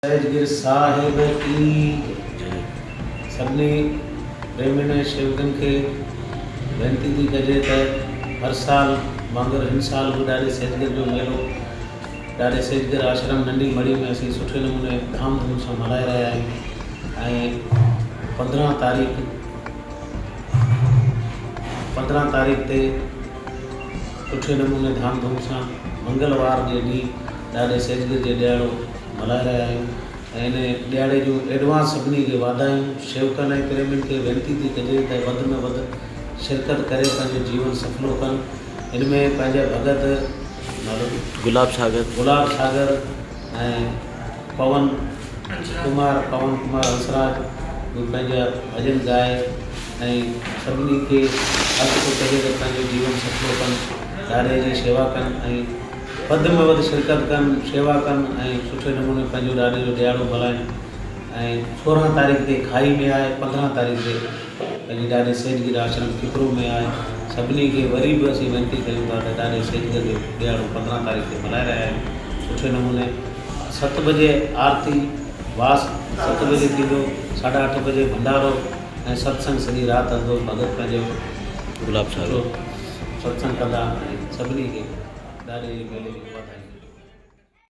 سهجگر صاحب ڪي جئي. سڀني پريمين ۽ شيوڪن کي وينتي ٿي ڪجي ته هر سال وانگر هن سال به ڏاڏي سهجگر جو ميلو ڏاڏي سهجگر آشرم ننڍي مڙهي ۾ اسين سٺي نموني ڌام ڌوم سان ملهائي رهيا آهيون ۽ 15 تاريخ 15 تاريخ تي سٺي نموني ڌام ڌوم سان منگلوار جي ڏينهن ڏاڏي سيجگر جي ڏهاڙو ملهائي رهيا آهيون ۽ ان ڏهاڙي جون ايڊوانس سڀني کي واڌايون شيوڪن ۽ پريمين کي وينتي ٿي ڪجي ته وڌ ۾ وڌ شرڪت ڪري پنهنجو جيون سڦلو ڪن ان ۾ پنهنجا ڀڳت نالو گلاب ساگر. گلاب ساگر ۽ پون ڪمار پون ڪمار هنسراج به پنهنجا ڀڄن ڳائي ۽ سڀني کي عرض ٿو ڪجي ته پنهنجو جيون سڦلو ڪن، ڏاڏي جي شيوا ڪن ۽ وڌ ۾ وڌ شرڪت ڪن، شيوا ڪن ۽ سٺي نموني پنهنجو ڏاڏي جو ڏهاڙو ملهائين ۽ 16 تاريخ تي کائي ۾ آهي، 15 تاريخ تي پنهنجي ڏاڏي سيجگير آشرم کپرو ۾ آهي. سڀني کي وري به اسين وينتي ڪيون ٿا ته ڏاڏي سيجگر جو ڏهاڙو 15 تاريخ تي ملهائي رهيا آهيون سٺي نموني 7 بجي آرتي واس 7 بجي ٿيندو، ساڍا اٺ بجي ڀنڊارو ۽ ستسنگ سڄي رات هلندو، ڀڳت پنهنجو گلاب سٺو ستسنگ ڪندا ۽ سڀني کي ڏاڏي جي ميلي جون.